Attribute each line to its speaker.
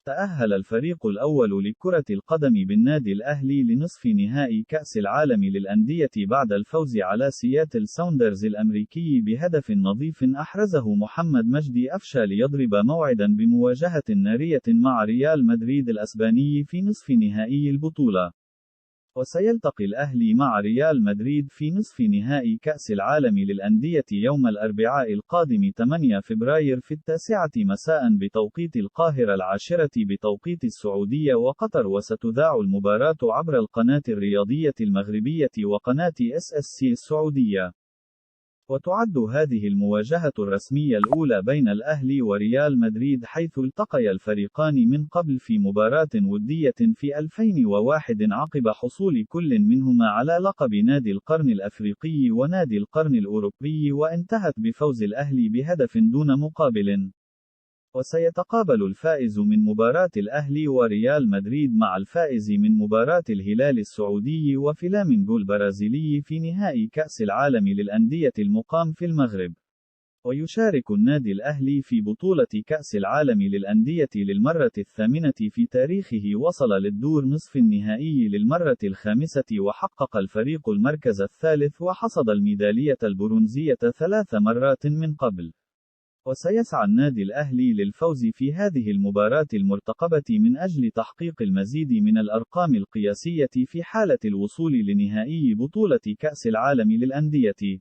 Speaker 1: تأهل الفريق الأول لكرة القدم بالنادي الأهلي لنصف نهائي كأس العالم للأندية بعد الفوز على سياتل ساوندرز الأمريكي بهدف نظيف أحرزه محمد مجدي أفشة ليضرب موعدا بمواجهة نارية مع ريال مدريد الأسباني في نصف نهائي البطولة. وسيلتقي الأهلي مع ريال مدريد في نصف نهائي كأس العالم للأندية يوم الأربعاء القادم 8 فبراير في 9 مساء بتوقيت القاهرة 10 بتوقيت السعودية وقطر، وستذاع المباراة عبر القناة الرياضية المغربية وقناة SSC السعودية. وتعد هذه المواجهة الرسمية الأولى بين الأهلي وريال مدريد، حيث التقيا الفريقان من قبل في مباراة ودية في 2001 عقب حصول كل منهما على لقب نادي القرن الأفريقي ونادي القرن الأوروبي، وانتهت بفوز الأهلي بهدف دون مقابل. وسيتقابل الفائز من مباراة الأهلي وريال مدريد مع الفائز من مباراة الهلال السعودي وفلامينغو البرازيلي في نهائي كأس العالم للأندية المقام في المغرب. ويشارك النادي الأهلي في بطولة كأس العالم للأندية للمرة الثامنة في تاريخه، وصل للدور نصف النهائي للمرة الخامسة، وحقق الفريق المركز الثالث وحصد الميدالية البرونزية 3 مرات من قبل. وسيسعى النادي الأهلي للفوز في هذه المباراة المرتقبة من أجل تحقيق المزيد من الأرقام القياسية في حالة الوصول لنهائي بطولة كأس العالم للأندية.